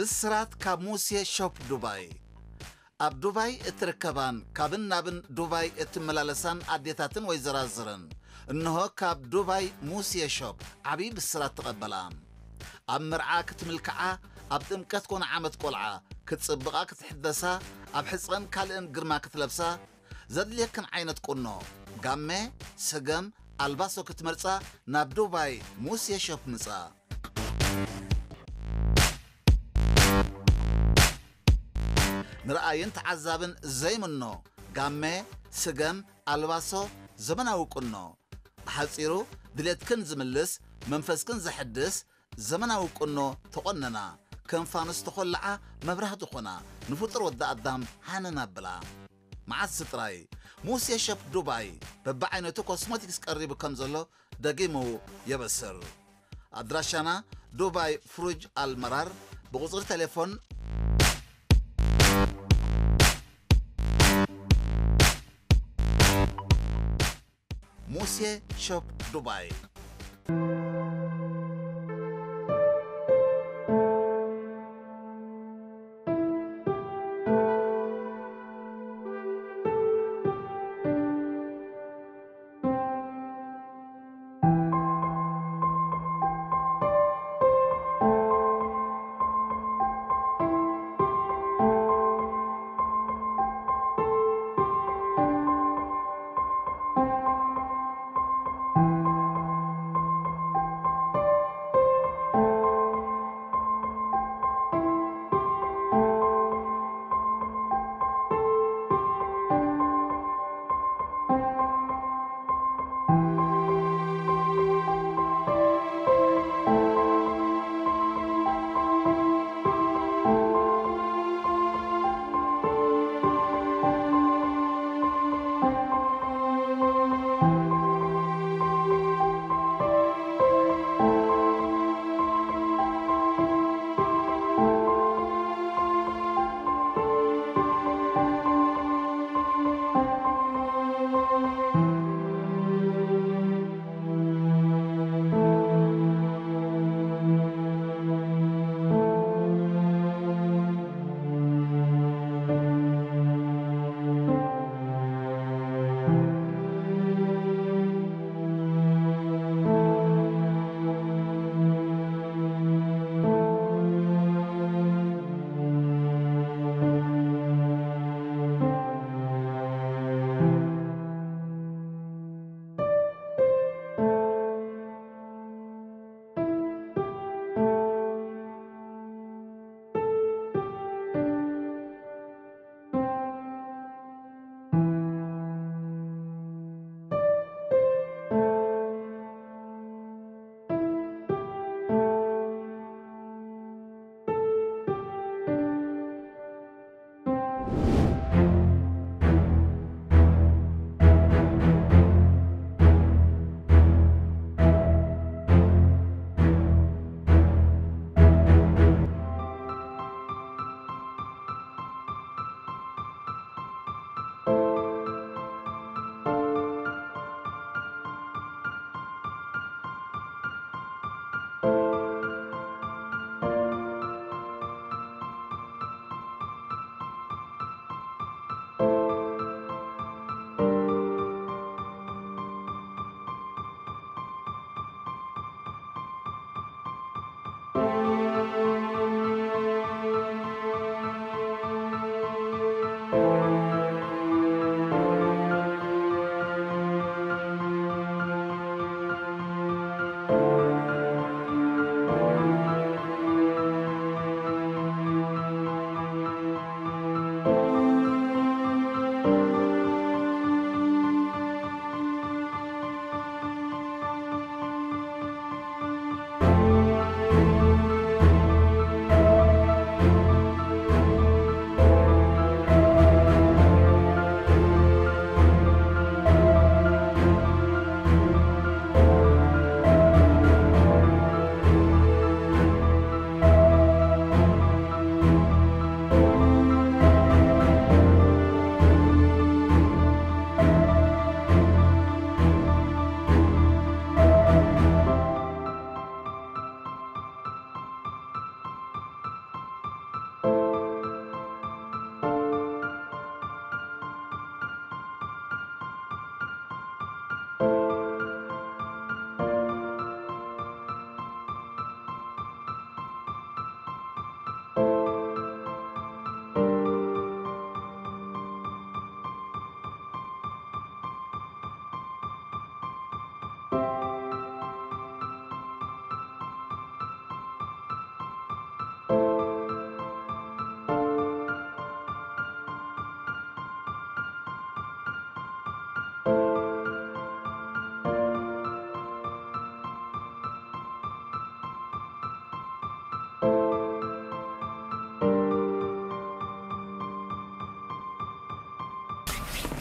ብስራት ካብ ሙሴ ሾፕ ዱባይ። ኣብ ዱባይ እትርከባን ካብን ናብን ዱባይ እትመላለሳን ኣዴታትን ወይዘራዝርን፣ እንሆ ካብ ዱባይ ሙሴ ሾፕ ዓብዪ ብስራት ተቐበላ። ኣብ መርዓ ክትምልክዓ፣ ኣብ ጥምቀት ኮነ ዓመት ቆልዓ ክትጽብቓ ክትሕደሳ፣ ኣብ ሕጽረን ካልእን ግርማ ክትለብሳ፣ ዘድልየክን ዓይነት ቁኖ፣ ጋመ፣ ስገም፣ ኣልባሶ ክትመርጻ ናብ ዱባይ ሙሴ ሾፕ ምጻ። ንረኣይን ተዓዛብን ዘይምኖ ጋመ፣ ስገም፣ ኣልባሶ፣ ዘመናዊ ቁኖ። ብሓጺሩ ድሌትክን ዝምልስ፣ መንፈስክን ዘሐድስ ዘመናዊ ቁኖ ተቖነና። ከም ፋኑስ ተኾልዓ መብራህቲ ኾና፣ ንፍጡር ወዲ ኣዳም ሃነን ኣብላ። መዓስ ጥራይ ሙሴ ሸፕ ዱባይ በብዓይነቱ ኮስሞቲክስ ቀሪቡ ከም ዘሎ ደጊሙ የበስር። ኣድራሻና ዱባይ ፍሩጅ ኣልመራር፣ ብቁጽሪ ቴሌፎን ሙሴ ሾፕ ዱባይ።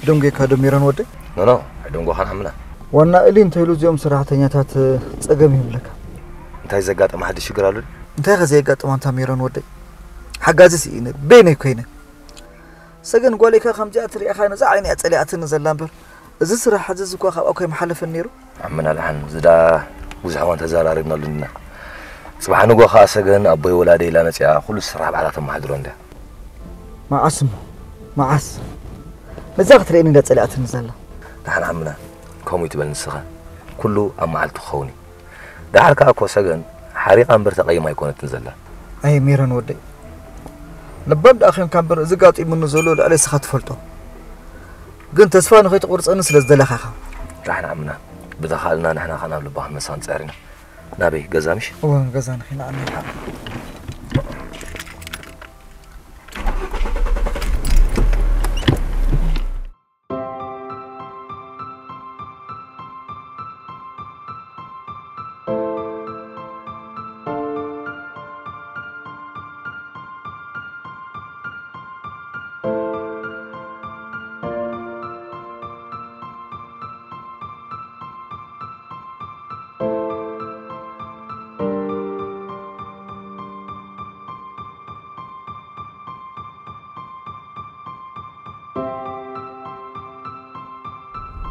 ደንጎካ ዶ ሜሮን ወደይ? ኖ ኖ፣ ኣይደንጎኻን ዓምና። ዋና እሊ እንተኢሉ እዚኦም ሰራሕተኛታት ጸገም ይብለካ። እንታይ ዘጋጠመ ሓድሽ ሽግር ኣሎ? እንታይ ከ ዘየጋጥም ኣንታ ሜሮን ወደይ? ሓጋዚ ስኢነ፣ በይነይ ኮይነ። ሰገን ጓለይካ ከምዚኣ ትሪኢኻ ነዛ ዓይኒ እያ ጸሊኣትኒ ዘላ እምበር፣ እዚ ስራሕ እዚ እኳ ካብኣ እኮ ይመሓለፈኒ ነይሩ። ዓምና ደሓን ዝዳ ብዙሕ እዋን ተዘራሪብናሉ ኢና። ጽባሕ ንጎ ኸኣ ሰገን ኣቦይ ወላደ ኢላ መጺኣ ኩሉ ስራሕ ባዕላ ተመሓድሮ እንድያ። መዓስ እሞ? መዓስ? ነዛ ክትርእየኒ እንዳ ጸሊኣትኒ ዘላ። ደሓን ዓምና፣ ከምኡ ይትበል ንስኻ። ኩሉ ኣብ መዓልቱ ክኸውን እዩ። ደሓር ከኣ እኮ ሰገን ሓሪቓ እምበር ተቐይማ ኣይኮነትን ዘላ። ኣይ ሜሮን ወደይ፣ ለባም ደኣ ኼንካ እምበር እዚ ጋጢሙኒ ዘሎ ልዕሊ እስኻ ትፈልጦ። ግን ተስፋ ንኸይትቑርጸኒ ስለ ዝደለኻ ኢኻ። ደሓን ዓምና፣ ብተኻእልና ንሕና ኸኣ ናብ ልባ ክንመልሳ ክንጽዕር ኢና። ናበይ? ገዛ ምሽ? እወ፣ ገዛ ንኺና ኣነ።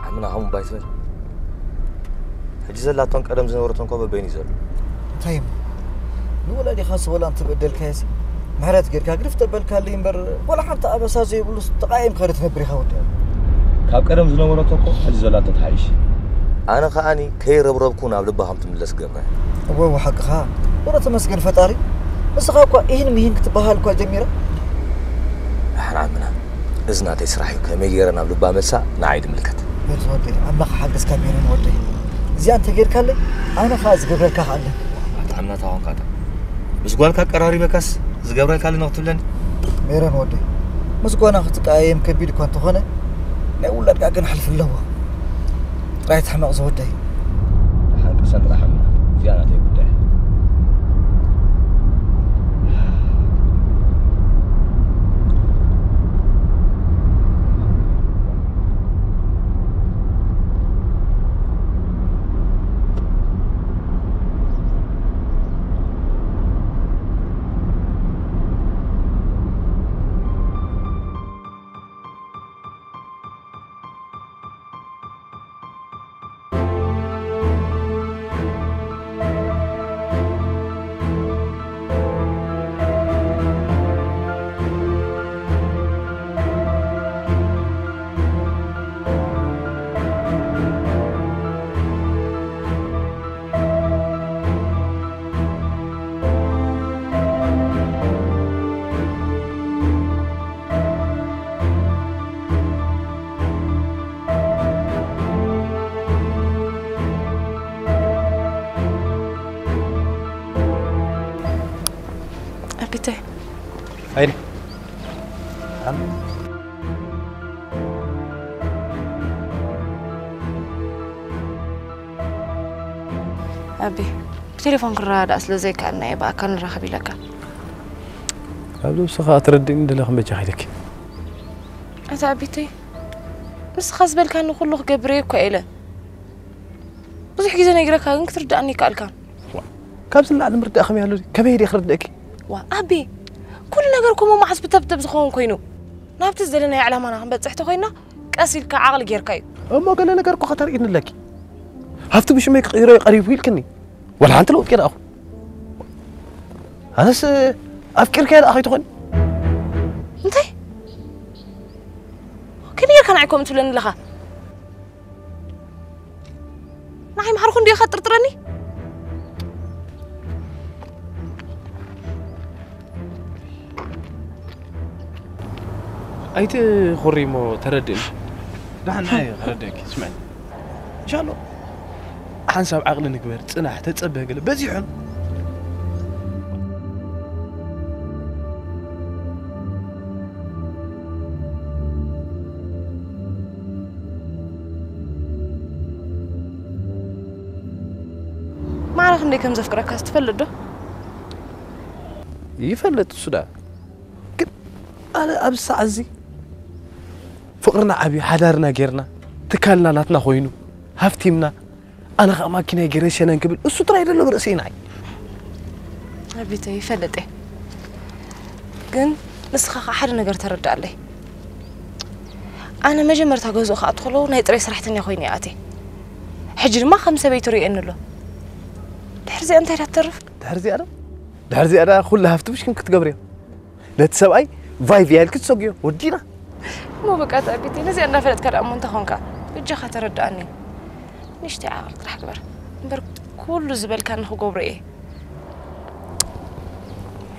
ዓምና፣ ከምኡ እባ ኣይትበል። ሕጂ ዘላቶን ቀደም ዝነበረቶን እኮ በበይኑ እዩ ዘሎ። እንታይ እሞ? ንወላዲኻ ስበላ እንተበደልካዮሲ፣ ምሕረት ጌርካ ግድፍ ተበልካለይ እምበር፣ ዋላ ሓንቲ ኣበሳ ዘይብሉስ ተቓይምካ ዶ ትነብር ኢኻ ወዲ? ካብ ቀደም ዝነበረቶ እኮ ሕጂ ዘላቶ ትሓይሽ። ኣነ ከኣኒ ከይረብረብኩ ናብ ልባ ከም ትምለስ ገብረ። እወ፣ እወ፣ ሓቅኻ። ወረ ተመስገን ፈጣሪ። ንስኻ እኳ ኢሂን ምሂን ክትበሃል እኳ ጀሚራ። ደሓን ዓምና፣ እዚ ናተይ ስራሕ እዩ። ከመይ ገይረ ናብ ልባ መልሳ ንዓይ ድምልከት። በል ወደይ፣ ኣምላኽ ሓገዝካ ሜሮን ወደይ። እዚኣ እንተጌርካለይ፣ ኣነ ኸኣ ዝገብረልካ ከኣ ኣለኒ። ኣታ ዓምና፣ እንታይ ኾንካ ኣታ? ምስ ጓልካ ኣቀራሪበካስ ዝገብረልካ ኣሎ ክትብለኒ? ሜሮን ወደይ፣ ምስ ጓና ክትቀያየም ከቢድ እኳ እንተኾነ፣ ናይ ውላድካ ግን ሕልፊ ኣለዎ። ጥራይ ትሕመቕ ዝወደይ። ደሓን ቅሰን ጥራሕ እማ፣ እዚኣ ናተይ ጉዳይ። ኣቢተይ። ኣይደ። ኣቢ፣ ብቴሌፎን ክረዳዳእ ስለ ዘይከኣልና እየ ብኣካል ንራኸብ ኢለካ። ኣብ ነብስኻ ኣትረድእኒ ደለኻ በጃኻ ኢለኪ። ኣታ ኣቢተይ፣ ንስኻ ዝበልካኒ ኩሉ ክገብር እየ እኮ ኢለ። ብዙሕ ግዜ ነጊረካ ግን ክትርድኣኒ ኣይከኣልካን። ዋ፣ ካብዚ ንላዕሊ ምርዳእ ከመይ ኣሎ? ከመይ ኢለ ክርድኣኪ? ዋ፣ ኣቢ፣ ኩሉ ነገር እኮ መዓስ ብተብተብ ዝኸውን ኮይኑ። ናብቲ ዝደለናዮ ዕላማና ክንበጽሕ ተኾይንና ቀስ ኢልካ ዓቕሊ ጌርካ እዩ። እሞ ገለ ነገር እኮ ከተርእይኒ ኣለኪ። ሃብቲ ብሽመይ ክቕይሮ እዩ ቀሪቡ ኢልክኒ። ዋላ ሓንቲ ለውጥ ከይረኣኹ። ኣነስ ኣፍቂርካዮ ደኣ ከይትኾኒ? እንታይ? ከመይ ጌርካ ንዓይ ከምኡ ትብለኒ ኣለኻ? ንዓይ ማሕርኹ እንዲኻ ትጥርጥረኒ? ኣይትኹሪ እሞ ተረድእኒ። ደሓን ንዓይ ክረድእኪ፣ ስምዕኒ። እንሻሎ፣ ሓንሳብ ዓቕሊ ንግበር፣ ጽናሕ፣ ተጸበ ገለ በዚሑን። ማዕረ ክንደይ ከም ዘፍቅረካስ ትፈልጥ ዶ? ይፈልጥ እሱ ደኣ። ግን ኣነ ኣብዚ ሰዓት እዚ ፍቕርና ዓብዩ ሓዳርና ጌርና ትካልና ናትና ኮይኑ ሃፍቲምና ኣነ ኸዓ ማኪናይ ገይረ ሸነን ክብል እሱ ጥራይ ደሎ ብርእሰይ ንዓይ። ኣቢተይ ይፈልጥ እየ ግን ንስኻ ኸዓ ሓደ ነገር ተረዳኣለይ። ኣነ መጀመርታ ገዝኡ ክኣቱ ከለዉ ናይ ጥራይ ሰራሕተኛ ኮይነ እየ ኣትየ። ሕጂ ድማ ከም ሰበይቱ ርእየኒ ኣሎ። ድሕሪ እዚኣ እንታይ ዳ ትተርፍ? ድሕሪ እዚኣ ዶ? ድሕሪ እዚኣ ዳ ኩሉ ሃፍቲ ብሽክም ክትገብርዮ? ነቲ ሰብኣይ ቫይቭ ኢልኪ ትሰጉዮ ወዲና። እሞ በቃ ኣቢተይ ነዚኣ እንዳፈለጥካ ደኣ እሞ እንታይ ኾንካ? በጃኻ ተረዳኣኒ። ንእሽተይ ዓቕሊ ጥራሕ ግበር እምበር ኩሉ ዝበልካኒ ክገብሮ እየ።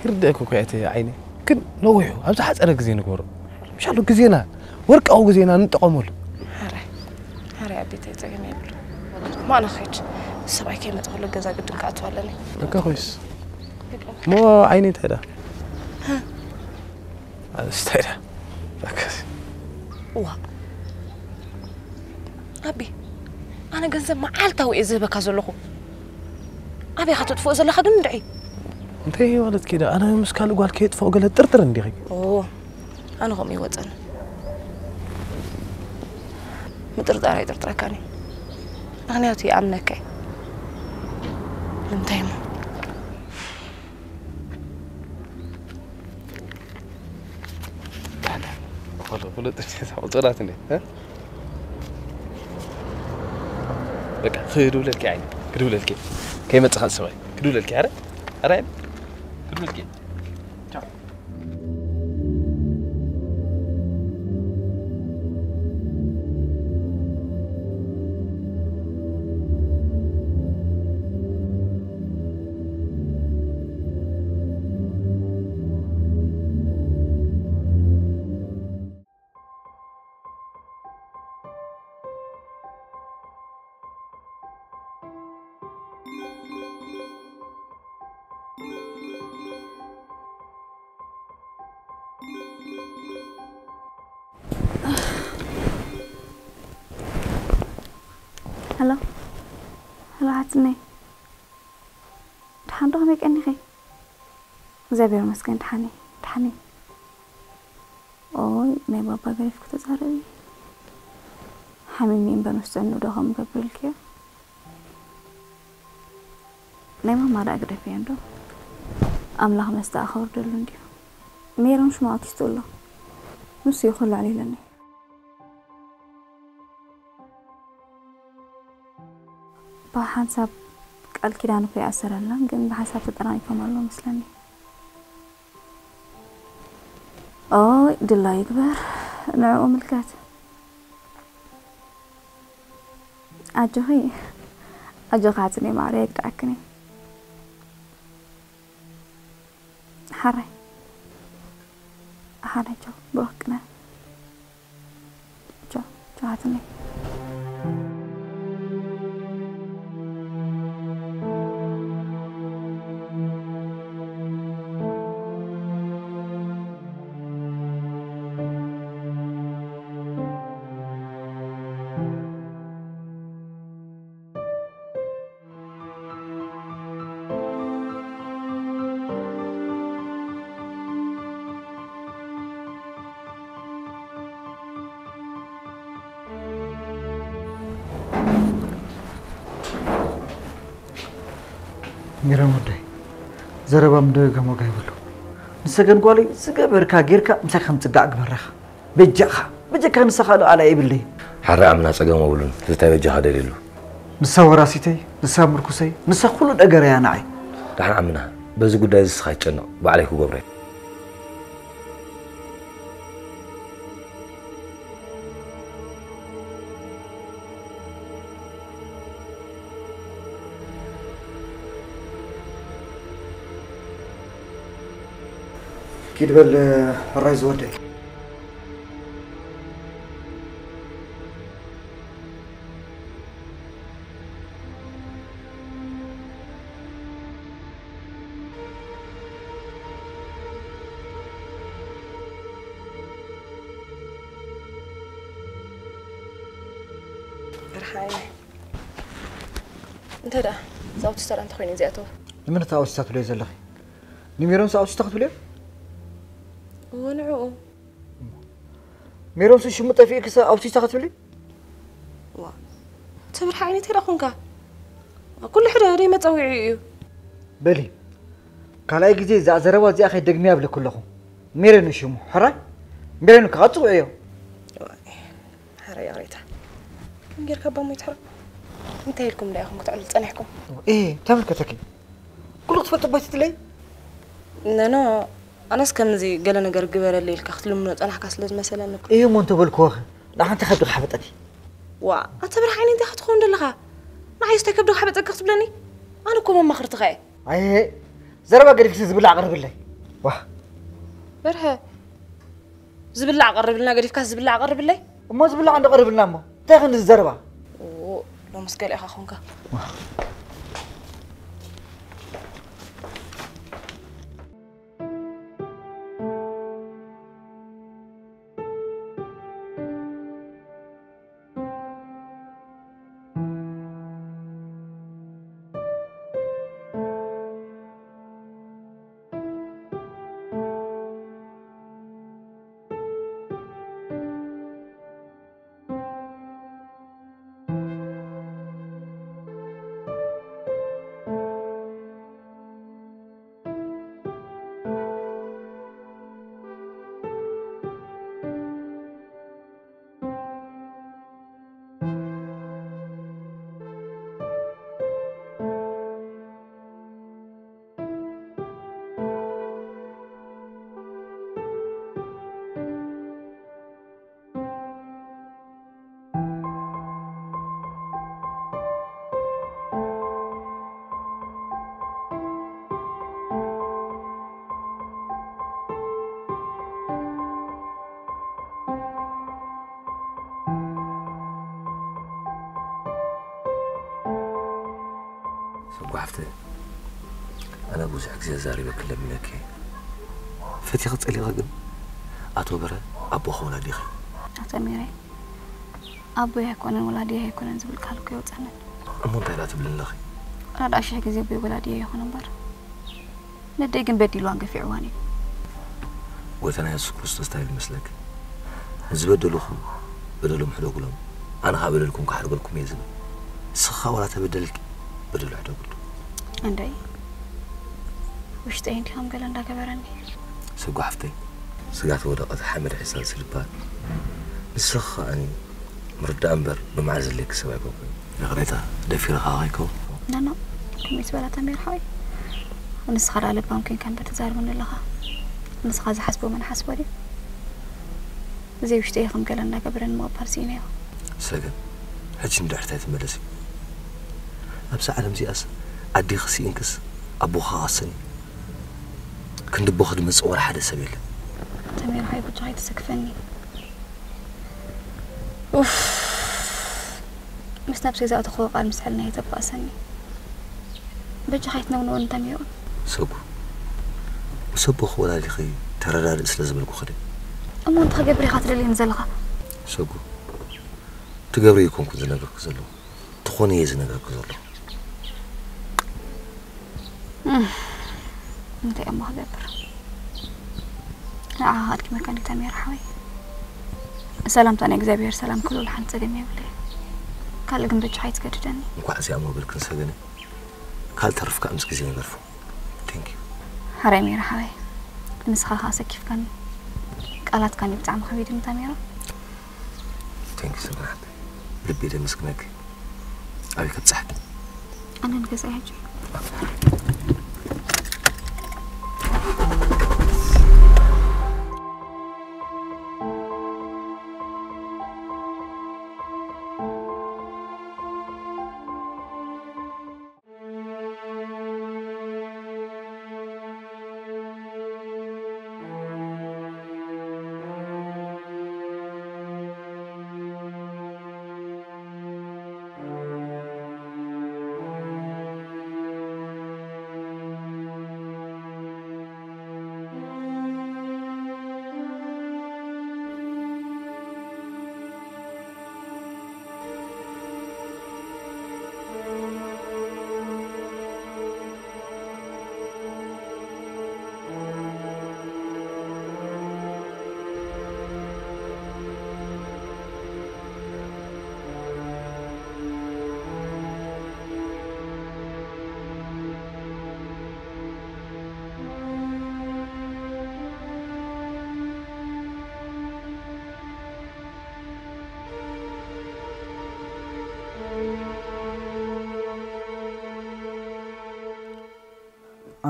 ይርደእኩ እኮ እየ እቴ ዓይነይ፣ ግን ነዊሑ ኣብ ዝሓጸረ ግዜ ንግበሮ። ምሻሉ ግዜና ወርቃዊ ግዜና ንጠቐመሉ። ሓራይ ሓራይ ኣቢተይ ጸገም የብሉ። ማና ኸይድ ሰብኣይ ከይመጽእ ከሎ ገዛ ግድን ክኣትው ኣለኒ። በቃ ኮይስ እሞ ዓይነይ እንታይ ደኣ? ኣስታይ ደኣ? በቃ እዋ ኣቢ ኣነ ገንዘብ መዓልታዊ እየ ዝህበካ ዘለኹ። ኣበይ ኢኻ ተጥፍኦ ዘለኻ ግን እንድዒ? እንታይ ማለት ኪዳ ኣነ ምስ ካልእ ጓል ከየጥፍኦ ገለ ጥርጥር እንዲኺ? ኦ ኣነ ከምኡ ይወፀኒ። ምጥርጣር ኣይጥርጥረካን እዩ። ምኽንያቱ ይኣምነካ እዩ። ንምንታይ እሞ? ወሎ ወሎ ጥራት እንዴ? በቃ ክድውለልኪ ዓይኒ ክድውለልኪ ከይመጽእ ካልእ ሰብኣይ ክድውለልኪ ኣረ ኣረ ክድውለልኪ። ቻው። ሄሎ ሄሎ ሓትነይ፣ ደሓን ዶ? ከመይ ቀኒኺ? እግዚኣብሔር ይመስገን ደሓን እየ፣ ደሓን እየ። ኦይ ናይ ባባ ገዲፍኪ ተዛረቢ። ሓሚመ እምበር ምስ ጸንሑ ዶ ከምኡ ገብረልኪ እየ? ናይ ማማ ደኣ ግደፍዮ እንዶ። ኣምላኽ መስታኣ ከውርደሉ እንድዩ። ሜሮን ሽሙ ኣውቲስቱ ኣሎ። ንሱ እዩ ኩሉ ኣዕሊሉኒ። ብሓንሳብ ቃል ኪዳን እኮ ይኣሰረልና፣ ግን ብሓንሳብ ተጠራኒፎም ኣለዉ መስለኒ። ኦይ ድላዩ ይግበር፣ ንዕኡ ምልከት። ኣጆኺ ኣጆኺ ሓትነይ ማዕረ የግድዓክን እየ። ሓራይ ሓራይ ቻው ብሩኽ ቅነ። ቻው ቻው ሓትነይ። ሚራን ወደይ፣ ዘረባ ምድግጋም ዋጋ የብሉ። ንሰገን ጓለይ ዝገበርካ ጌርካ ምሳይ ከም ጽጋዕ ግበራኻ። በጃኻ በጃካ ንስኻ ሉዓላ የብለይ። ሓራ ኣምና ጸገም የብሉን። እዚ ታይ በጃኻ ደልየሉ። ንሳ ወራሲተይ፣ ንሳ ምርኩሰይ፣ ንሳ ኩሉ ነገር እያ ንዓይ። ደሓን ኣምና፣ በዚ ጉዳይ እዚ ንስኻ ኣይትጨነቕ፣ ባዕለይ ክገብሮ እየ። ኪድ በል ሕራይ ዝወደይ። ብርሃነ እንተ ደኣ እዛ ኣውቲስታ ደኣ እንተኾይኑ እዚኣተው ንምንታይ ኣውቲስታ ትብለዮ ዘለኺ? ንሜሮን ኣውቲስታ ክትብልዮ? እወ ንዕኡ ሜሮንስ ሽሙ ጠፊኡ ክሳብ ኣብሲሳ ክትብሊ? ዋ፣ ተብርሃ ዓይነተይ ደኣ ኾንካ። ኩሉ ሕደ ደይ መጸውዒ እዩ። በሊ፣ ካልኣይ ግዜ እዛ ዘረባ እዚኣ ከይደግምያ እብለኪ ኣለኹ። ሜሮን እዩ ሽሙ፣ ሕራይ? ሜሮን እዩ፣ ከዓ ጽውዕዮ። ዋይ፣ ሕራይ ይቕሬታ። ከም ጌርካ ኣባ ሞይት ሕራይ? እንታይ ኢልኩም ደኣ ኢኹም ክትዕልሉ ጸኒሕኩም? ኤ፣ ተመልከተኪ። ኩሉ ክትፈልጦ ባይትትለይ? ነኖ፣ ኣነስ ከምዚ ገለ ነገር ግበረለይ ኢልካ ክትልምኖ ጸናሕካ ስለ ዝመሰለኒ እኮ። እየ እሞ እንተበልክዎኸ? ንዓንቲ ከብድኻ ሓፈጠኪ። ዋ፣ ኣንተ ብርሃ ዓይኒ እንታይ ክትኸውን ደለኻ? ንዓይስ እንታይ ከብድኻ ሓፈጠኪ ክትብለኒ? ኣነ እኮ መማኽርትኻ እየ። ኣየ፣ ዘረባ ገዲፍኪ ዝብላዕ ኣቕርብለይ። ዋ። በርሀ፣ ዝብላዕ ቀርብልና ገዲፍካ ዝብላዕ ቀርብለይ። እሞ ዝብላዕ እንዶ ቀርብልና እሞ። እንታይ ክንዲ ዘረባ? ኦ፣ ሎምስ ገለ ኢኻ ኾንካ። ሰጉ ሓፍተይ፣ ኣነ ብዙሕ ግዜ ኣዛሪበኪ ለሚነኪ። ፈቲኺ ጸሊኺ ግን ኣቶ በረ ኣቦኺ ወላዲኺ። ኣቶ ሚረይ፣ ኣቦይ ኣይኮነን ወላዲይ ኣይኮነን ዝብል ቃል እኮ ይወጸንን። እሞ እንታይ ደኣ ትብሊ ኣለኺ? ረድኣ ሽሕ ግዜ ኣቦይ ወላዲይ ኣይኮነን እምበር። ነደይ ግን በዲልዋን ገፊዕዋን እዩ። ጎይታና የሱስ ክርስቶስ እንታይ ይብል መስለኪ? ንዝበደሉኹም በደሎም ሕደጉሎም፣ ኣነ ኸኣ በደልኩም ክሓድገልኩም እየ ዝብል። ንስኺ ኸኣ ዋላ ተበደልኪ በደሉ ሕደግሉ። እንደይ፣ ውሽጠይ እንዲኹም ገለ እንዳገበረኒ። ሰጉ ሓፍተይ፣ ስጋ ተወደቐት ሓመድ ሒዛ ዝልባል። ንስኺ ኸኣ ምርዳእ እምበር ብመዓር ዘድልየኪ ሰብ ኣይኮንኩን። ይቕሬታ፣ ደፊረ ኸኣ ከይከውን። ናና፣ ከምኡ ትበላ ተሜር ሓወይ። ንስኻ ደኣ ለባም ኮንካ እምበር ትዛረበኒ ኣለኻ። ንስኻ ዝሓስቦ መን ሓስቦ ድዩ? ብዘይ ውሽጠይ ከም ገለ እንዳገበረኒ ምቕባል ስኢነዮ። ሰገን፣ ሕጂ ንድሕሪት ኣይትመለሲ። ኣብዛ ዓለም እዚኣስ ኣዴኺ ስኢንክስ ኣቦኻ ኸስን እዩ። ክንዲ ኣቦኺ ዝመጽእ ወላ ሓደ ሰብ የለን። ተሜር ሓወይ፣ በጃኻ ኣይተሰክፈኒ። ኡፍ። ምስ ነብሰይ ዝኣተኽዎ ቃል ምስ ሕልናይ ተባእሰኒ። በጃኻ ኣይትነውንወኒ ተሜሮን። ሰጉ፣ ምስ ኣቦኺ ወላዲኺ ተረዳድእ ስለ ዝበልኩኺ ድየ? እሞ እንታይ ክገብር ኢኻ ትደልየኒ ዘለኻ? ሰጉ፣ ትገብሪ ኣይኮንኩን ዝነግርኪ ዘለኹ። ትኾኒ እየ ዝነግርኪ ዘለኹ። እም፣ እንታይ እሞ ክገብር? ንዓኻ ኣድኪመካ እንዲ ተሜር ሓወይ። ሰላምታ ናይ እግዚኣብሔር ሰላም ክህልወሉ ሓንቲ ጸገም የብለይ። ካልእ ግን በጃኻ ኣይትገድደኒ። እንኳዕ እዚኣ እሞ በልክን ሰገነ። ካልእ ተርፍ ከኣ ምስ ግዜ ንገርፎ። Thank you። ሓራይ ሜራ ሓወይ። ንስኻ ከኣ ሰኪፍካኒ። ቃላትካ እንዲ ብጣዕሚ ከቢድኒ ተሜራ። Thank you ሰገነ ሓወይ። ልቢ ደመስግነኪ። ኣበይ ከብጽሓ? ኣነ ንገዛይ ሕጂ።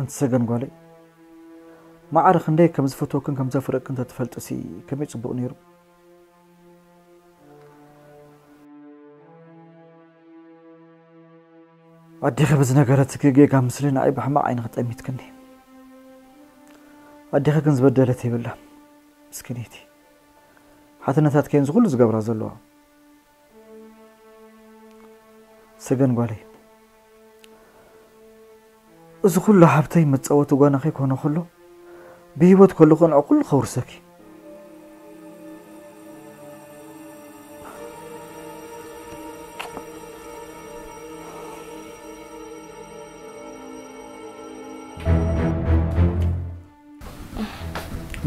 ሰገን ጓለይ፣ ማዕረ ክንደይ ከም ዝፈትወክን ከም ዘፍረቅክን እንተትፈልጥሲ ከመይ ጽቡቕ ነይሩ። ኣዴኺ ብዝነገረትኪ ጌጋ ምስሊ ንዓይ ብሕማቕ ዓይንኺ ጠሚትክኒ። ኣዴኺ ግን ዝበደለት የብላን። ምስኪነይቲ። ሓትነታት ከየን ዝኹሉ ዝገብራ ዘለዋ። ሰገን ጓለይ፣ እዚ ኩሉ ሃብተይ መጻወቲ ጓና ከይኮነ ከሎ፣ ብህይወት ከለኹ ንዕቑል ከውርሰኪ።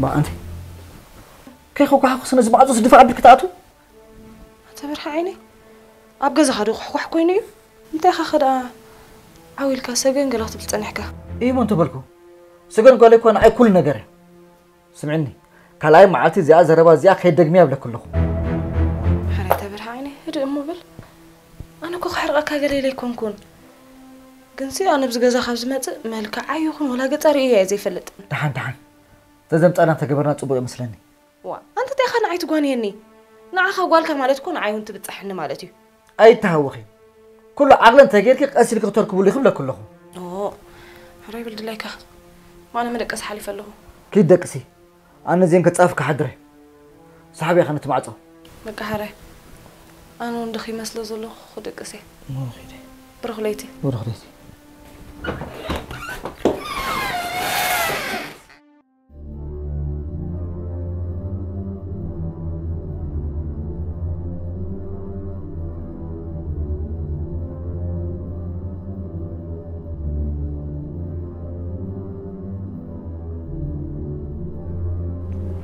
ባ ኣንቲ ከይኸኳሓኹስ ነዚ ማዕጾ ስድፋ ኣቢልኪ ትኣትዊ? ኣታ በርሀ ዓይነይ፣ ኣብ ገዛኻ ዶ ኳሕኳሕ ኮይኑ እዩ? እንታይ ኢኻ ከ ደኣ ዓው ኢልካ ሰገን ገለ ክትብል ጸኒሕካ? እሞ እንተበልኩ፣ ሰገን ጓለይ እኮ ንዓይ ኩሉ ነገር እያ። ስምዕኒ፣ ካልኣይ መዓልቲ እዚኣ ዘረባ እዚኣ ከይደግምያ እብለኪ ኣለኹ። ሕራይ ተበርሃ ዓይነይ፣ ህድእ እሞ በል። ኣነ እኮ ክሕርቐካ ገለ ኢለ ኣይኮንኩን። ግንሲ ኣነ ኣብዚ ገዛ ካብ ዝመጽእ መልክዓ ይኹን ወላ ገጻ ርእየ እየ ዘይፈልጥ። ደሓን፣ ደሓን። ተዘምጻና ተገበርና ጽቡቕ ይመስለኒ። ዋ፣ ኣንተ እንታይ ኢኻ ንዓይ ትጓንየኒ? ንዓኻ ጓልካ ማለት እኮ ንዓይ እውን ትብጽሓኒ ማለት እዩ። ኣይተሃወኺ። ኩሉ ዓቕሊ እንተጌርኪ ቀስ ኢልኪ ክተርክብሉ ኢኺ እብለኪ ኣለኹ። ኦ፣ ሕራይ በል ድላይካ። ማነ መደቀሲ ሓሊፈ ኣለኹ። ኪድ ደቅሲ። ኣነ እዚአን ከጻፍካ ሓድረ። ሰሓብያ ኸነ እቲ ማዕጾ። በቃ ሕራይ። ኣነ እውን ድኺመ ስለ ዘለኹ ክደቅስ እየ። እሞ ኺደ። ብሩኽ ለይቲ። ብሩኽ ለይቲ።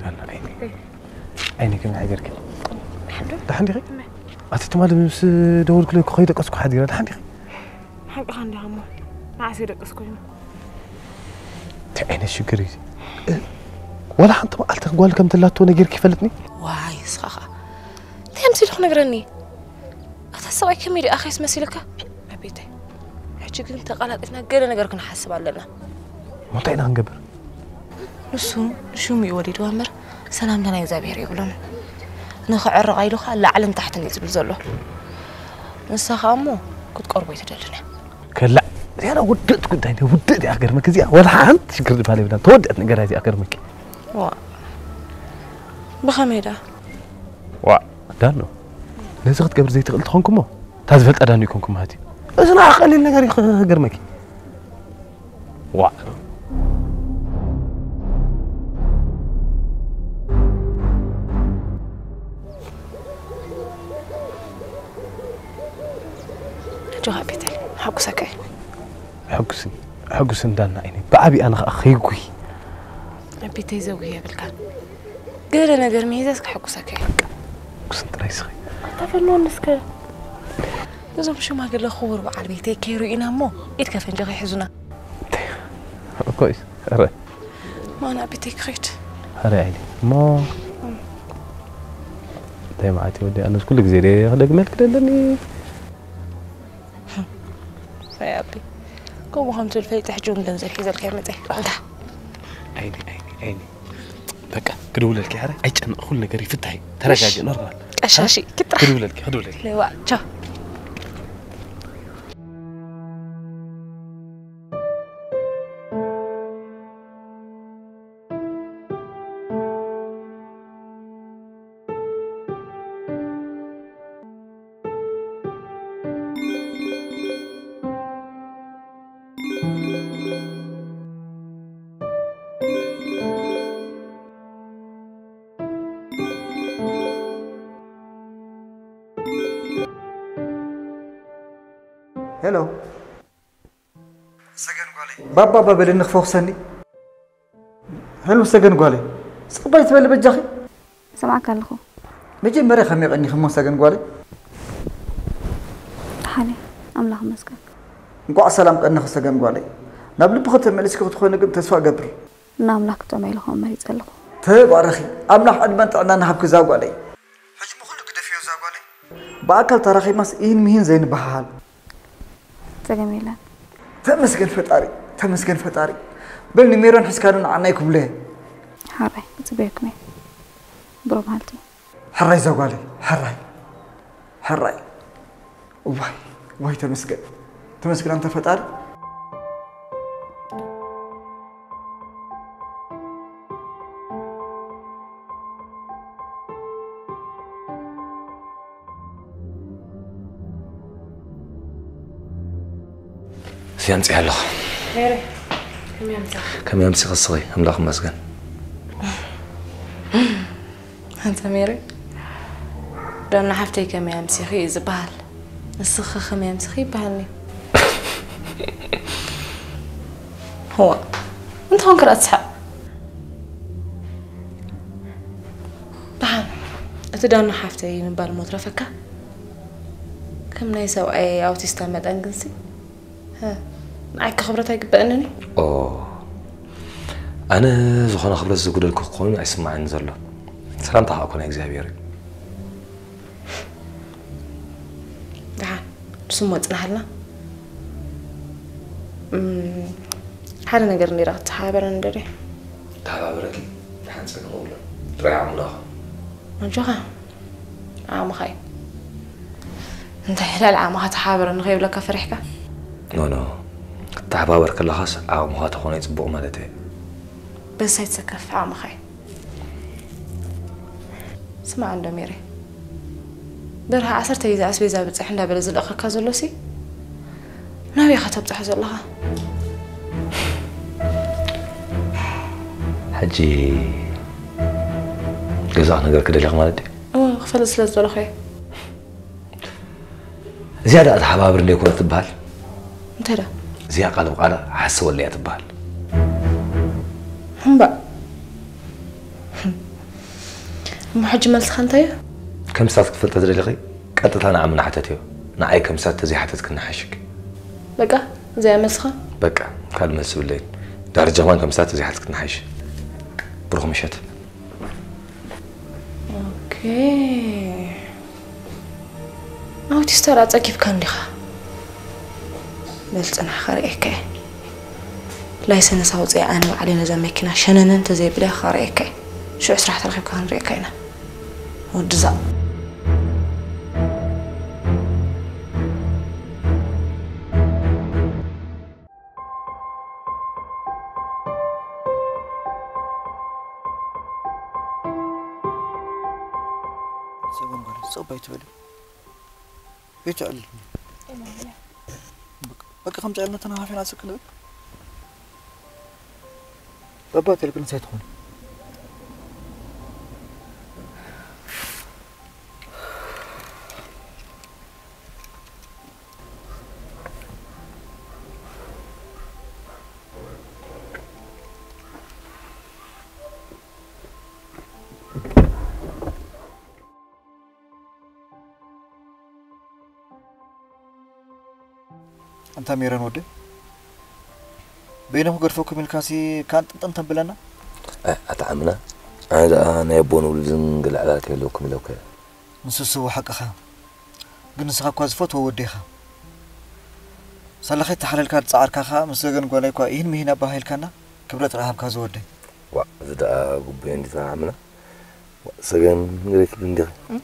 ዳና ዓይኒ። ዓይኒ ከመይ ሓዲርኪ? ደሓን ዶ? ደሓን ዲኺ? እመ። ኣቲ ትማሊ ምስ ደወልኩለይ እኮ ከይደቀስኩ ሓዲረ። ደሓን ዲኺ? ሓቅኻ እንዲኻ እሞ፣ ንዓስ የደቅስ ኮይኑ። እንታይ ዓይነት ሽግር እዩ እዚ? እ፣ ዋላ ሓንቲ መዓልቲ ጓል ከም ተላቶ ነጊርኪ ይፈልጥኒ? ዋይ፣ ንስኻ ኸኣ እንታይ ኣምሲሉ ክነግረኒ? ኣታ ሰብኣይ ከመይ ደኣ ኣኸይስ መሲልካ? ኣቤተይ፣ ሕጂ ግን ተቐላጢፍና ገለ ነገር ክንሓስብ ኣለና። እሞ እንታይ ኢና ክንገብር? ንሱ ሽሙ እዩ ወሊድዋ እምበር ሰላምታ ናይ እግዚኣብሔር የብሉን። ንኽዕርቓ ኢሉ ኸኣ ላዕልን ታሕትን እዩ ዝብል ዘሎ። ንሳ ኸኣ እሞ ክትቀርቦ ኣይትደልን እያ። ከላእ፣ እዚኣ ውድእቲ ጉዳይ እንደ ውድእቲ እያ ክገርመኪ። እዚኣ ወላ ሓንቲ ሽግር ዝበሃል የብላን። ተወደአት ነገር እያ እዚኣ ክገርመኪ። ዋ፣ ብኸመይ ደኣ? ዋ፣ ዳኖ፣ ነዚ ክትገብር ዘይትኽእል ተኾንኩሞ፣ እታ ዝፈልጣ ዳኖ ይኮንኩ ማለት እዩ። እዚ ንዓ ቀሊል ነገር እዩ ክገርመኪ። ዋእ። ኣጆኻ ቤተል፣ ሓጉሰካ እየ። ሕጉስን፣ ሕጉስን ዳና ዓይነይ። ብዓብይ ኣነ ኸኣ ከይጉይ። ኣቤተይ ዘጉ የብልካን። ገለ ነገር ምሂዘስ ከሐጉሰካ እየ። ሕጉስን ጥራይ ስኺ። ኣታ ፈንወኒ እስከ። እዞም ሽማግለ ክቡር በዓል ቤተይ ከይርእዩና እሞ ኢድ ከፈንጂ ከይሕዙና። እኮ እዩ። ኧረ። ማና ቤተይ ክኸይድ። ኧረ ኣይኒ። እሞ እንታይ መዓት እዩ ወዲ? ኣነስ ኩሉ ግዜ ድየ ክደግመልክ ደለኒ? ኣይ ኣቢ። ከምኡ ከም ትብል ፈሊጠ ሕጂ እውን ገንዘብ ሒዘልካ ይመጸ። እንዳ። ኣይኒ፣ ኣይኒ፣ ኣይኒ። በቃ ክድውለልኪ፣ ኧረ ኣይጨነቕ፣ ኩሉ ነገር ይፍታሕ እዩ። ተረጋጊ፣ እሺ። ኖርማል። ቀሻሺ፣ ኪድ ጥራሕ። ክድውለልኪ፣ ክድውለልኪ። ለዋ፣ ቻው። ሄሎ። ሰገን ጓለይ። ባባ ባበለኒ ክፈውሰኒ። ሄሎ ሰገን ጓለይ። ጽባይ ትበሊ በጃኺ። ሰማዕካ ኣለኹ። መጀመርያ ከመይ ቀኒኺ እሞ ሰገን ጓለይ? ደሓን እየ፣ ኣምላኽ ይመስገን። እንቋዕ ሰላም ቀኒኺ ሰገን ጓለይ። ናብ ልብኺ ተመሊስኪ ክትኾኒ ግን ተስፋ እገብር። ንኣምላኽ ክጸምዕ ኢለ ከምኡ መሪጸ ኣለኹ። ተባረኺ። ኣምላኽ ዕድመን ጥዕናን ይሃብኪ እዛ ጓለይ። ሕጂ ብኹሉ ግደፍዮ እዛ ጓለይ። ብኣካል ተራኺብናስ ኢሂን ምሂን ዘይንበሃሃል። ጸገም የለን። ተመስገን ፈጣሪ። እታ ተመስገን ፈጣሪ። በል ንሜሮን ሒዝካ ዶ ንዓናይ ክብሎ እየ። ሓራይ ክፅበየኩም እየ ብሮ በሃልቲ። ሕራይ ዛጓለይ፣ ሕራይ፣ ሕራይ። ዋይ፣ ዋይ ተመስገን፣ ተመስገን ኣንተ ፈጣሪ። እዚ ኣምፅእ ኣለኹ። ሜሪ፣ ከመይ ኣምፃእኺ? ከመይ ኣምሲኺ እስኺ? ኣምላኽ ይመስገን። ኣንታ ሜሪ፣ ዳና ሓፍተይ ከመይ ኣምሲኺ እዩ ዝበሃል። ንስኺ ከመይ ኣምሲኺ ይበሃል እዩ። ህዋ፣ እንታይ ኮንክ ደኣ ትስሕቕ? ደሓን፣ እቲ ዳና ሓፍተይ ምባል እሞ ትረፈካ። ከም ናይ ሰብኣይ ኣውቲስታ መጠን ግንሲ፣ ሀ፣ ንዓይ ክኽብረት ኣይግበእንን እዩ? ኦ፣ ኣነ ዝኾነ ክብረት ዝጉደልኩ ክኸውን ኣይስማዓኒ ዘሎ። ሰላምታ ከዓ እኮ ናይ እግዚኣብሔር እዩ። ደሓን፣ ንሱ እሞ ጽናሕልና። እም፣ ሓደ ነገር እንዲራ ክትተሓባበረኒ ደልየ። ተሓባበረኪ? ደሓን ጸገም የብሉን። ጥራይ ዓቕምና ኸ? ኣጆኻ፣ ዓቕምኻ እዩ። እንታይ፣ ልዕሊ ዓቕምኻ ተሓባበረኒ ከይብለካ ፈሪሕካ? ኖ፣ ኖ። ክትተሓባበር ከለኻስ ዓቕምኻ ተኾነ እዩ ጽቡቕ ማለት እየ። በሳይ ትሰከፍ ዓቕምኻ እዩ። ስማዕ እንዶ ሜሬ፣ ደርሃ ዓሰርተ ግዜ ኣስቤዛ ብጽሕ እንዳበለ ዝልእኸካ ዘሎሲ፣ ናበይ ኢኻ ተብጽሖ ዘለኻ? ሕጂ ገዛ ክነግረኪ ደሊኺ ማለት ድዩ? እወ፣ ክፈልጥ ስለ ዝደለኹ እየ። እዚኣ ደኣ ተሓባብር እንደ ይኮነት ትበሃል። እንታይ ደኣ? እዚኣ ቃል ብቃል ሓስወለይ እያ ትበሃል። እምባእ። እሞ ሕጂ መልስኻ እንታይ እዩ? ከም ስታት ክትፈልጠ ዝደለኺ ቀጥታ ንዓሚ ንሓተትዮ። ንዓይ ከም ስታት ተዘይሓተትክኒ ሓይሽኪ። በቃ፣ እዚኣ እያ መልስኻ? በቃ፣ ካልእ መልሲ የብለይን። ዳርጃ ከማን ከም ስታት ተዘይሓተትክኒ ሓይሽ። ብሩኽ ምሸት። ኦኬ። ኣውቲስታ ደኣ ጸጊብካ እንዲኻ። በል ጽናሕ፣ ከርእየካ እየ። ላይሰንስ ኣውጺአ ኣነ ባዕለይ ነዛ መኪና ሸነነ እንተዘይብለያ ከርእየካ እየ። ሽዑ ስራሕ ተረኺብካ ክንርእየካ ኢና። ወድዛ። ሰጎን ጓል፣ ስቕ ባይ ትበሊ። ቤት ዕል። በቃ፣ በቃ፣ ከምዚ ኢልና ተነፋፊና ስቅ ንብል። ባባ ተልክን እንታይ ትኾን? ኣንታ ሜሮን ወደይ፣ በይኑ ክገድፈኩም ኢልካሲ ካን ጥንጥን ተብለና? ኣይ፣ ኣታ ዓምና፣ ኣነ ደኣ ናይ ኣቦን ውሉድን ገለ ዕላላት የለውኩም ኢለኩ እየ። ንሱስ እወ ሓቅኻ። ግን ንስኻ እኳ ዝፈትዎ ወደይ ኢኻ። ሳላ ከይተሓለልካ ዝጸዓርካ ኸኣ ምስ ሰገን ጓለይ እኳ ኢሂን ምሂን ኣባሃሂልካና፣ ክብረት ረሃብካ ዝወደይ። ዋእ፣ እዚ ደኣ ግቡእ እንዲታ ዓምና። ዋእ፣ ሰገን ገለ ትብሊ እንዲኺ። እም?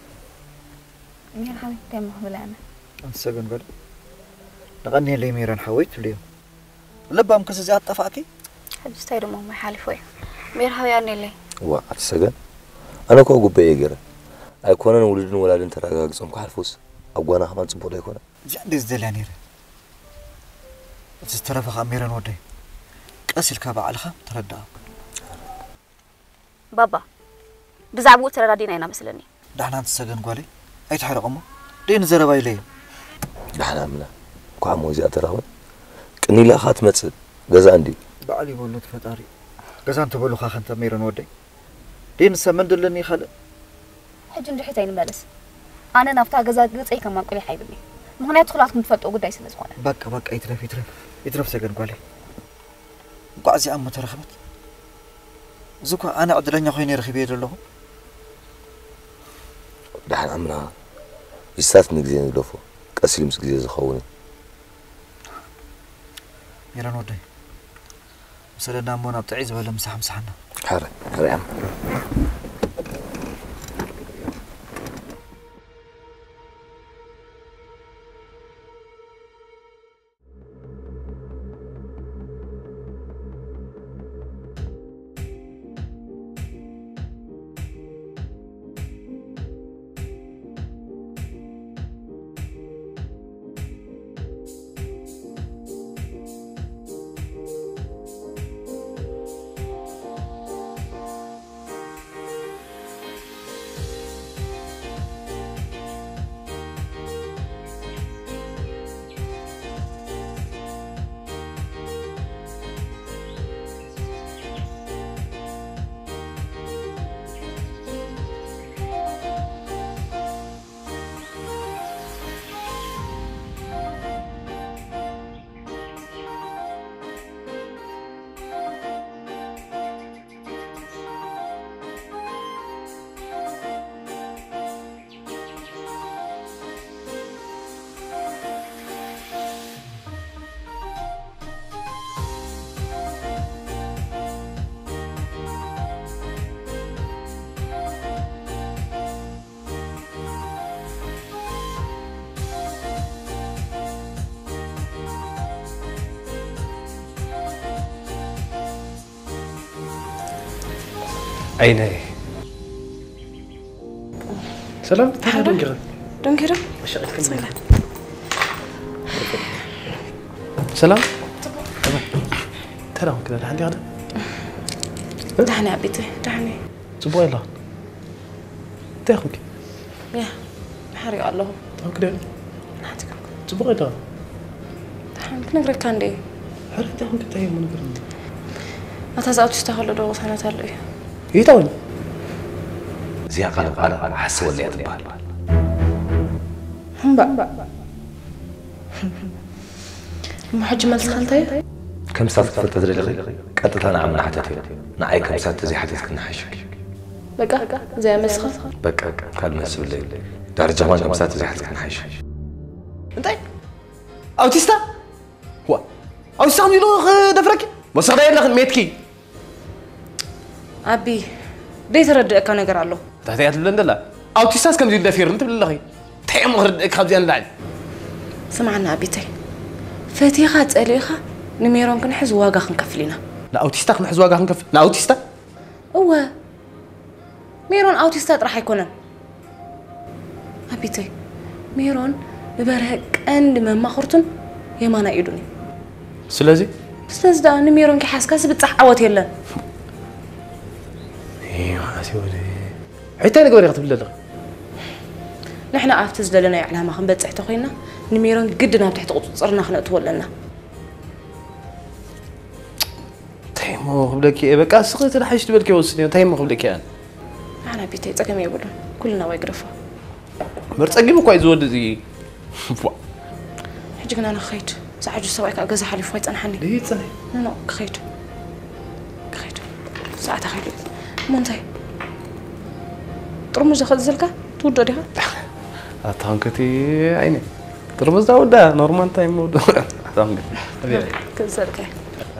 ሜር ሓወይ፣ እንታይ እሞ ክብል ኣነ? ኣንቲ ሰገን ጓል፣ ንቐንየለይ ሜሮን ሓወይ ትብልዮ። ለባም ክስ እዚኣ ትጠፋእኪ? ሕጂ እንታይ ደሞ ማይ ሓሊፉ እዩ። ሜር ሓወይ፣ ኣንየለይ። ዋእ፣ ኣቲ ሰገን፣ ኣነ እኮ ግቡእ እየ ገይረ። ኣይኮነን ውሉድን ወላድን ተረጋጊጾም ክሓልፉስ፣ ኣብ ጓና ከማን ጽቡቕ ዶ ኣይኮነን? እዚኣ እንድየ ዝደልያ ነይረ። እቲ ዝተረፈ ኸኣ ሜሮን ወደይ፣ ቀስ ኢልካ ባዕልኻ ተረድኣ። ባባ፣ ብዛዕባኡ ተረዳዲና ኢና መስለኒ። ዳሕና ኣንቲ ሰገን ጓለይ፣ ኣይትሕረቕ እሞ፣ ደይ ንዘረባ ኢለ እየ። ዳሕና ምና፣ እንኳዕ እሞ እዚኣ ተራኸብን። ቅኒ ኢላ ኸኣ ትመጽእ፣ ገዛ እንድዩ። በዓል ይበሎ እቲ ፈጣሪ። ገዛ እንተበሉኻ ኸ ኣንታ ሜሮን ወደይ? ደይ ንሳ መን ደለኒ ካልእ? ሕጂ እንድሕት ኣይንመለስ። ኣነ ናብታ ገዛ ገጸይ ከማንቁል ይሓይብኒ። ምኽንያቱ ኩላትኩም ትፈልጥዎ ጉዳይ ስለ ዝኾነ። በቃ፣ በቃ፣ ይትረፍ፣ ይትረፍ፣ ይትረፍ ሰገን ጓለይ። እንቋዕ እዚኣ እሞ ተረኸበት። እዚ እኳ ኣነ ዕድለኛ ኮይነ ረኺበዮ ዘለኹ። ደሓን ዓምና፣ እሳት ንግዜ ንግደፎ፣ ቀስ ኢሉ ምስ ግዜ ዝኸውን እዩ። ሜሮን ወደይ፣ ሰደና እሞ ናብ ጥዕይ ዝበለ ምሳሕ ምሳሕና። ሕረ፣ ሕረ እያ። ዓይነይ። ሰላም፣ ደንኪረ። ደንኪረ? መሸቀት ከም ሰላም። ሰላም? ተራ ወንክለ፣ ደሓን ዲኻ? ደሓን እያ ቤተይ፣ ደሓን እየ። ጽቡቕ ኣለኻ? እንታይ ኾንኪ? ያ፣ ሓሪቑ ኣለኹ። እንታይ ኾንኪ? ሓንቲ ኾንኩ። ጽቡቕ ኣለኻ? ደሓን ክነግረካ እንዴ? ሕርፍ እንታይ ኾንኪ? እንታይ እሞ ንገርኒ። ኣታ ዝኣቱ ዝስተኸሎ ዶ ቅሳነት ኣሎ እዩ? ይታወኝ። እዚኣ ቃል ቃል ሓስወለያ ትበሃል። እምባ። እሞ ሕጂ መልስኻ እንታይ እዩ? ከምሳ ክትፈልጠ ዝደለኺ ቀጥታ ንዓምና ሓተት እዩ። ንዓይ ከምሳ ተዘይሓተትክኒ ሓይሽኪ። በቃ፣ እዚኣ መልስኻ? በቃ፣ ካልእ መልሲ የብለይን። ድሕሪ ጀማን ከምሳ ተዘይሓተትክኒ ሓይሽኪ። እንታይ? ኣውቲስታ? ዋ፣ ኣውቲስታ ኢሉ ክደፍረኪ? ወሰኽዳ የለኽን ሜትኪ። ኣቢ፣ ደይተረድአካ ነገር ኣሎ። እንታይ እያ ትብለን ዘላ? ኣውቲስታስ ከምዚ ኢሉ ደፊርኒ ትብል ኣለኺ? እንታይ እሞ ክርድእካ ካብዚኣ ንላዕሊ? ስምዓና ኣቢተይ፣ ፈቲኻ ጸሊእኻ ንሜሮን ክንሕዝ ዋጋ ክንከፍል ኢና። ንኣውቲስታ ክንሕዝ ዋጋ ክንከፍል? ንኣውቲስታ? እወ፣ ሜሮን ኣውቲስታ ጥራሕ ኣይኮነን። ኣቢተይ፣ ሜሮን ንበርሀ ቀንዲ መማኽርቱን የማናይ ኢዱን እዩ። ስለዚ? ስለዚ ደኣ ንሜሮን ኪሓዝካ ዝብጻሕ ዓወት የለን። ይባእሲ ወደ ሕጂ እንታይ ንግበር ኢኻ ትብል ዘለኻ? ንሕና ኣብቲ ዝደለናዮ ዕላማ ክንበጽሕ ተኾይንና፣ ንሜሮን ግድን ኣብ ትሕቲ ቁጽጽርና ክነእትዎ ኣለና። እንታይ እሞ ክብለኪ እየ? በቃ እስኺ እቲ ዝሓይሽ ትበልኪ ወስኒ። እንታይ እሞ ክብለኪ እየ? ኣነ ቤተይ ጸገም የብሉን። ኩልና ወይ ግደፎ። እምበር ጸጊቡ እኳ እዩ ዝወዲ እዚ። ቧ። ሕጂ ግና ንኽኸይድ። ዝዓጁ ሰብኣይ ከኣ ገዛ ሓሊፉ ኣይጸንሓኒ። ደይ ይጸንሕ። ኖ፣ ኖ፣ ክኸይድ። ክኸይድ። ሰዓት ኣኺሉ እዩ። እሞ እንታይ? ጥርሙዝ ዶ ክእዝዘልካ? ትውዶ ዲኻ? ኣታ ኾንከቲ ዓይኒ። ጥርሙዝ ዳ ወዳ ኖርማል ታይም ወዶ። ኣታ ኾንከቲ። ኣበይ? ክእዝዘልካ እየ።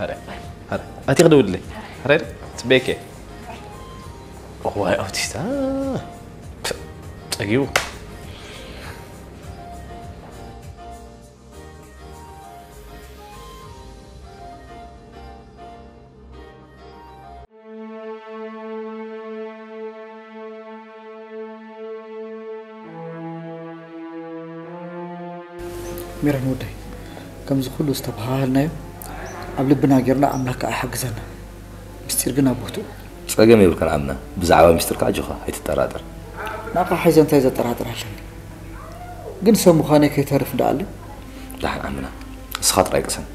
ኣረ፣ ኣረ። ኣቲ ክደውልለይ። ኣረ፣ ጽቤኬ። እዋይ ኣውቲስታ። ጸጊቡ። ሜሮን ወደይ፣ ከምዚ ኩሉ ዝተበሃሃልናዮ ኣብ ልብና ጌርና ኣምላኽ ከኣ ይሓግዘና። ምስጢር ግን ኣብ ቦትኡ። ጸገም የብልካን ዓምና፣ ብዛዕባ ምስጢርካ ኣጆኻ ኣይትጠራጠር። ንዓኻ ሓይዘ እንታይ ዘጠራጥር ኣለኒ? ግን ሰብ ምዃነይ ከይተርፍ ደኣ ኣለ። ደሓን ዓምና፣ ንስኻ ጥራይ ቅሰን።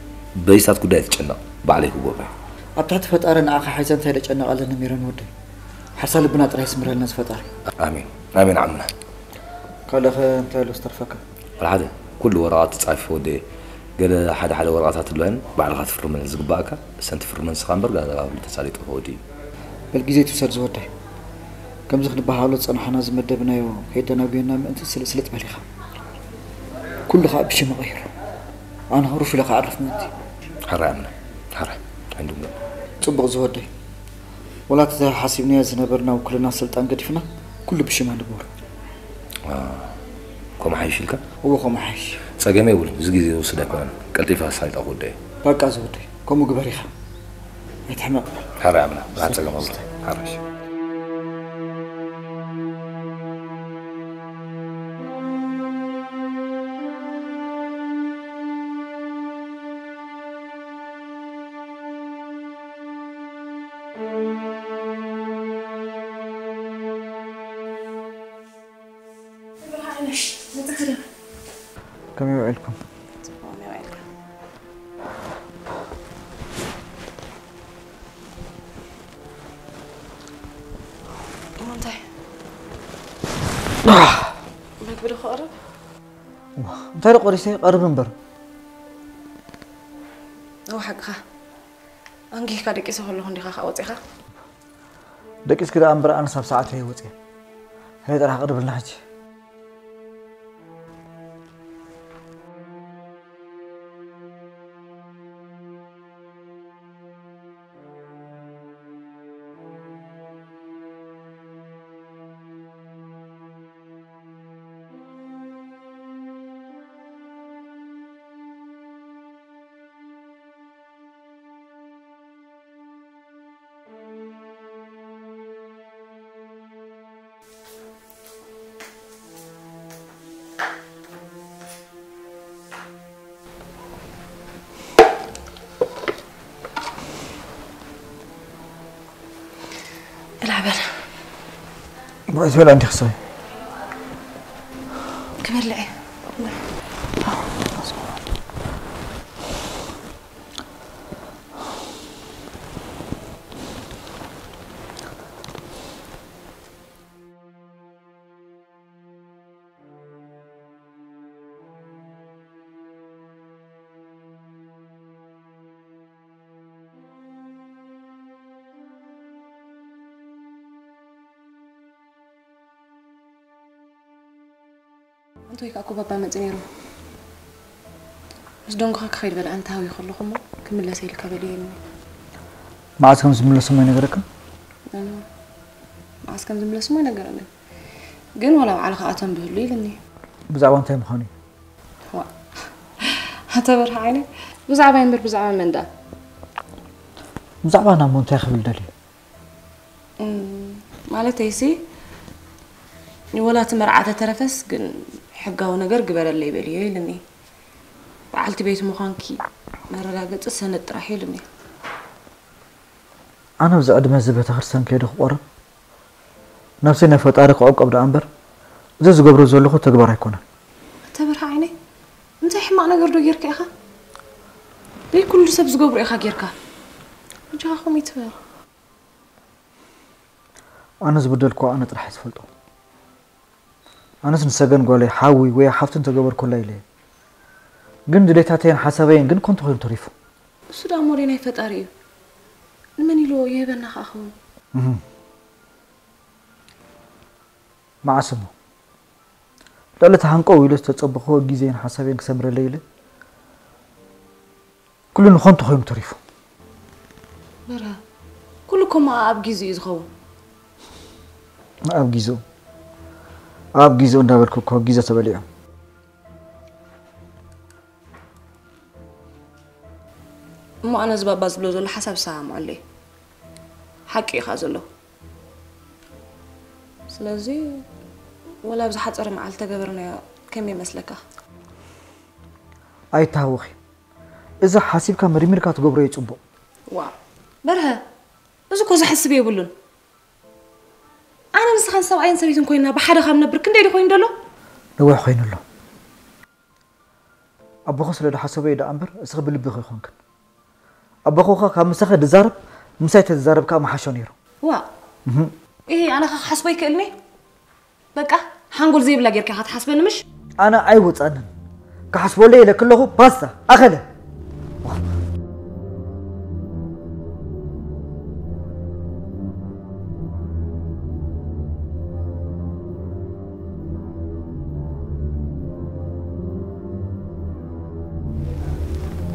በይሳት ጉዳይ ኣይትጨነቕ፣ ባዕለይ ክገብሮ እየ። ኣብ ትሕቲ ፈጣሪ ንዓኻ ሓይዘ እንታይ ደጨነቕ ኣለኒ ሜሮን ወደይ? ሓሳ ልብና ጥራይ ይስምረልና እዚ ፈጣሪ። ኣሜን፣ ኣሜን ዓምና። ካልእኸ እንታይ ኣሎ ዝተርፈካ? ወላ ሓደ፣ ኩሉ ወረቓቕቲ ጻፊ ወደየ። ገለ ሓደ ሓደ ወረቓቕታት ኣለወን፣ ባዕልኻ ትፍርመን ዝግባእካ፣ እሰን ትፍርመን ንስኻ እምበር፣ ገንዘብ ኣብ ተሳሊጡ ወዲ እዩ። በል ግዜ ትውሰድ ዝወደይ። ከምዚ ክንበሃሎ ዝጸናሕና ዝመደብናዮ ከይደናጉየና ምእንቲ ስልጥ ስልጥ በል ኢኻ። ኩሉ ኸኣ ብሽም ቀይሮ። ኣነ ህሩፍ ኢለ ክዓርፍ ምእንቲ። ሕራይ ኣምነ፣ ሕራይ፣ ሕራይ እንድምገ። ጽቡቕ ዝወደይ፣ ወላ እቲ ሓሲብናዮ ዝነበርና ውክልና ስልጣን ገዲፍና ኩሉ ብሽማ ንግበሮ። ከምኡ ሓይሽ ኢልካ? እዎ፣ ከምኡ ሓይሽ። ጸገም የብሉን፣ እዚ ግዜ ዝወስድ ኣይኮነን። ቀልጢፋ ኣሳሊጣ ክወደዮ። በቃ ዝወደይ፣ ከምኡ ግበር ኢኻ። ኣይትሕመቕ። ሓራይ ኣምና፣ ብሓ ጸገም ኣሎ። ሓራሽ። ብርሃነሽ፣ መጻ ክዳ። ከመይ ውዒልኩም? ጽቡቕ፣ ከመይ ውዒልካ? እሞ እንታይ? መግቢ ዶ ክቐርብ? እንታይ ዶ ቆሪሰ? ቀርብ እምበር። እወ፣ ሓቅኻ። ኣንጊህካ ደቂሰ ከለኹ እንዲኻ ከኣ ወጺኻ? ደቂስኪ ደኣ እምበር ኣነስ ኣብ ሰዓት እየ ወጺኤ። ሃየ ጥራሕ ቅርብልና ሕጂ። ብልዕ በል። ብዕት በል ኣንቲ ክሳይ። ክበልዕ እየ። ኣንተ ወይ ከዓ እኮ ባባ መፂ ነይሩ። ምስ ደንጎኻ ክኸይድ በለ ኣንተ ሃዊ ከለኹ እሞ ክምለስ ኢልካ በለ ኢሉኒ። መዓዝ ከም ዝምለስ እሞ ይነገረካ? ኣነ መዓዝ ከም ዝምለስ እሞ ይነገረኒ። ግን ዋላ ባዕልኻ ኣቶም ብህሉ ኢሉኒ። ብዛዕባ እንታይ ምዃኑ እዩ? ዋ። ኣታ በርሃ ዓይነ ብዛዕባ እምበር ብዛዕባ መን ደኣ? ብዛዕባ ናብ እንታይ ክብል ደልዩ? እም፣ ማለተይሲ ወላ እቲ መርዓ ተተረፈስ ግን ሕጋዊ ነገር ግበረለይ በልዮ ኢሉኒ። በዓልቲ ቤት ምዃንኪ መረጋገፂ ሰነድ ጥራሕ ኢሉኒ። ኣነ ኣብዚ ዕድመ እዚ ቤተክርስትያን ከይደ ክቆርብ ነብሰይ ናይ ፈጣሪ ክዕቀብ ደኣ እምበር እዚ ዝገብሮ ዘለኹ ተግባር ኣይኮነን። ኣታ በርሃ ዓይነይ እንታይ ሕማቕ ነገር ዶ ጌርካ ኢኻ? ደይ ኩሉ ሰብ ዝገብሮ ኢኻ ጌርካ። በጃኻ ከምኡ ይትበል። ኣነ ዝበደልኩዋ ኣነ ጥራሕ እየ ዝፈልጦ። ኣነስ ንሰገን ጓለይ ሓዊ ወይ ሓፍቲ እንተገበርኩላ ኢለ እየ። ግን ድሌታተይን ሓሳበይን ግን ከንቱ ኮይኑ ተሪፉ። እሱ ደኣ ሞዴ ናይ ፈጣሪ እዩ። ንመን ኢልዎ ይህበና ከኣ ኸውን? እህ። መዓስ እሞ? ልዕሊ እቲ ሃንቀው ኢሉ ዝተጸበኽዎ ግዜን ሓሳበይን ክሰምረለይ ኢለ ኩሉ ንኸንቱ ኮይኑ ተሪፉ። በርሀ፣ ኩሉ እኮ እሞ ኣብ ጊዜኡ እዩ ዝኸውን። ኣብ ጊዜኡ፣ ኣብ ጊዜኡ እንዳበልኩ እኮ ጊዜ ተበሊዑ። እሞ ኣነ እዚ ባባ ዝብሎ ዘሎ ሓሳብ እሰማምዓሉ እየ። ሓቂ እዩ ኸዓ ዘሎ። ስለዚ ወላ ኣብ ዝሓጸረ መዓልቲ ተገበርናዮ ከመይ ይመስለካ? ኣይተሃወኺ። እዚ ሓሲብካ መርሚርካ ትገብሮ እዩ ጽቡቕ። ዋእ በርሀ፣ እዚ እኮ ዘሕስብ የብሉን። ኣነ ንስኻን ሰብኣይን ሰበይትን ኮይንና ብሓደ ካብ ንነብር ክንደይ ዶ ኮይኑ ደሎ? ነዊሕ ኮይኑ ኣሎ። ኣቦኺ ስለ ዝሓሰቦ እዩ ደኣ እምበር እስኺ ብልብኺ ኣይኮንክን። ኣቦኺ እኳ ካብ ምሳኺ ድዛረብ ምሳይ ተዝዛረብ ከኣ ምሓሾ ነይሩ። ዋእ እህ። ኢሂ፣ ኣነ ኸ ክሓስቦ ይክእልኒ? በቃ ሓንጎል ዘይብላ ጌርካ ኢኻ ትሓስበኒ ምሽ? ኣነ ኣይወጻንን። ክሓስበለይ ኢለ ከለኹ ባስታ፣ ኣኸለ።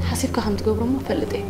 ሓሲብካ ከም ትገብሮ እሞ እፈልጥ እየ።